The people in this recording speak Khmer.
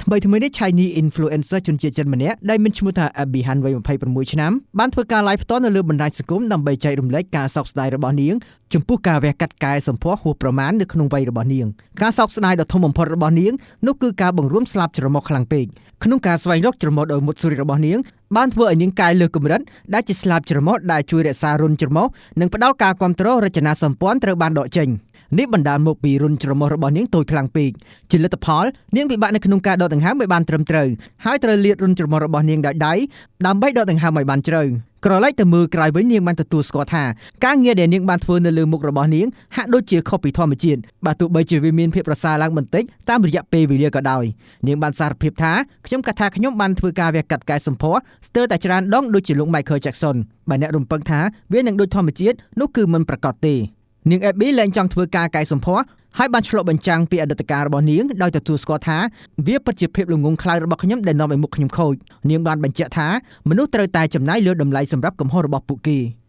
ថ្មីថ្មីនេះ Chinese influencer ជនជាតិចិនម្នាក់ដែលមានឈ្មោះថា Abby Han វ័យ26ឆ្នាំបានធ្វើការ live ផ្ទាល់នៅលើបណ្ដាញសង្គមដើម្បីចែករំលែកការសោកស្ដាយរបស់នាងចំពោះការវះកាត់កែសម្ផស្សហួសប្រមាណនៅក្នុងវ័យរបស់នាង។ការសោកស្ដាយដ៏ធំបំផុតរបស់នាងនោះគឺការបង្រួមស្លាបច្រមុះខ្លាំងពេកក្នុងការស្វែងរកច្រមុះដោយមុតស្រួចរបស់នាងបានធ្វើឲ្យនាងកែលើសកម្រិតដែលជាស្លាបច្រមុះដែលជួយរក្សារន្ធច្រមុះនិងផ្ដល់ការគ្រប់គ្រងរចនាសម្ព័ន្ធត្រូវបានដកចេញនេះបណ្ដាលមកពីរន្ធច្រមុះរបស់នាងតូចខ្លាំងពេកជាលទ្ធផលនាងពិបាកនៅក្នុងការដកដង្ហើមឲ្យបានត្រឹមត្រូវហើយត្រូវលាតរន្ធច្រមុះរបស់នាងដោយដៃដើម្បីដកដង្ហើមឲ្យបានជ្រៅក្រឡេកទៅមើលក្រោយវិញនាងបានទទួលស្គាល់ថាការងារដែលនាងបានធ្វើនៅលើមុខរបស់នាងហាក់ដូចជាខុសពីធម្មជាតិបើទោះបីជាវាមានភាពប្រសើរឡើងបន្តិចតាមរយៈពេលវេលាក៏ដោយនាងបានសារភាពថាខ្ញុំគិតថាខ្ញុំបានធ្វើការវះកាត់កែសម្ផស្សស្ទើរតែច្រើនដងដូចជាលោក Michael Jackson បើអ្នករំពឹងថាវានឹងដូចធម្មជាតិនោះគឺមិនប្រាកដទេនាង Abby លែងចង់ធ្វើការកែសម្ផស្សហើយបានឆ្លុះបញ្ចាំងពីអតីតកាលរបស់នាងដោយទទួលស្គាល់ថាវាពិតជាភាពល្ងង់ខ្លៅរបស់ខ្ញុំដែលនាំឲ្យមុខខ្ញុំខូចនាងបានបញ្ជាក់ថាមនុស្សត្រូវតែចំណាយលើតម្លៃសម្រាប់កំហុសរបស់ពួកគេ។